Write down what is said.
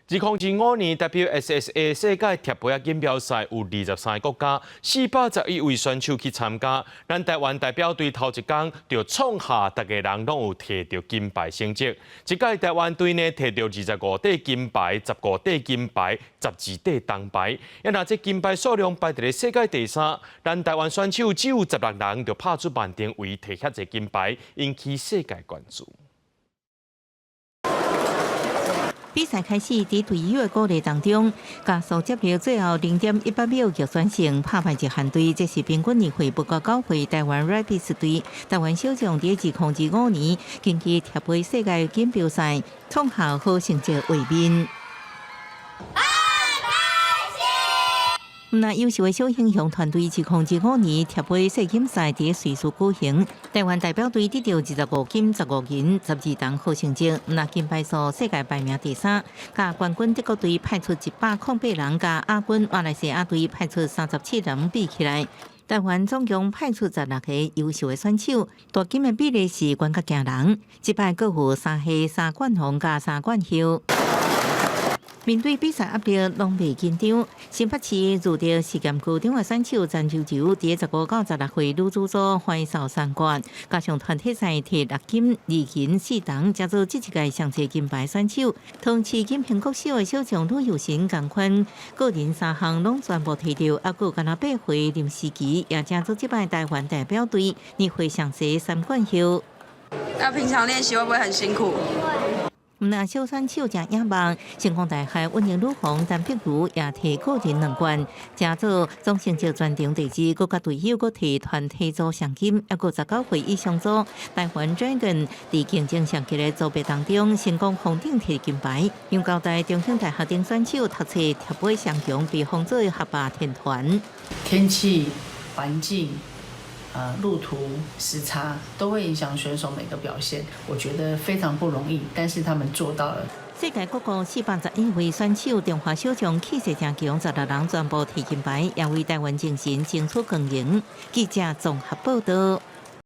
2025年 WSSA 世界鐵杯仔錦標賽有23個國家411位選手去參加，咱台灣代表隊頭一工就創下逐個人攏有提著金牌成績。這屆台灣隊呢提著25塊金牌、15塊銀牌、12塊銅牌，啊若這金牌數量排佇咧世界第三。咱台灣選手只有16人就拍出萬定位提遐濟金牌，引起世界關注。比賽開始，佇隊友的鼓勵當中，加速接力最後0.18秒逆轉勝，拍敗日韓隊。這是平均年歲不夠9歲台灣 Rabbits 隊。台灣小將佇2025年近期鐵杯世界錦標賽創下好成績衛冕。毋但優秀的小英雄團隊，2025年鐵杯世錦賽佇瑞士舉行，台灣代表隊得著25金、15銀、12銅好成績，毋但金牌數世界排名第三，佮冠軍德國隊派出108人，佮亞軍馬來西亞隊派出37人比起來，台灣總共派出16個優秀的選手，奪金的比例是懸較驚人，這擺閣有三系三冠王佮三冠后。面對比賽壓力，攏袂緊張。新北市樹德實驗高中的選手詹柔柔，佇15到16歲女子組橫掃三冠，加上團體賽提六金、二銀、四銅，成做這一屆上濟金牌選手。同時金平國小的小將呂佑成仝款，個人三項攏全部提著，猶閣有干焦8歲林思琪，也成做這擺台灣代表隊年歲上濟三冠后。那平常練習會不會很辛苦？毋但小選手誠野望，成功大學溫柔女皇陳碧如也提個人兩冠，成做總成績全場第二，閣佮隊友閣提團體組雙金，猶閣19歲以上組台灣 Dragon 佇競爭上激烈組別當中成功封頂提金牌。陽交大中興大學等選手讀冊鐵杯雙強，被封做學霸天團。天氣、環境、路途時差都會影響選手每個表現，我覺得非常不容易，但是他們做到了。世界各國411位選手，中華小將氣勢誠強，16人全部提金牌，也為台灣精神爭取光榮。記者綜合報道。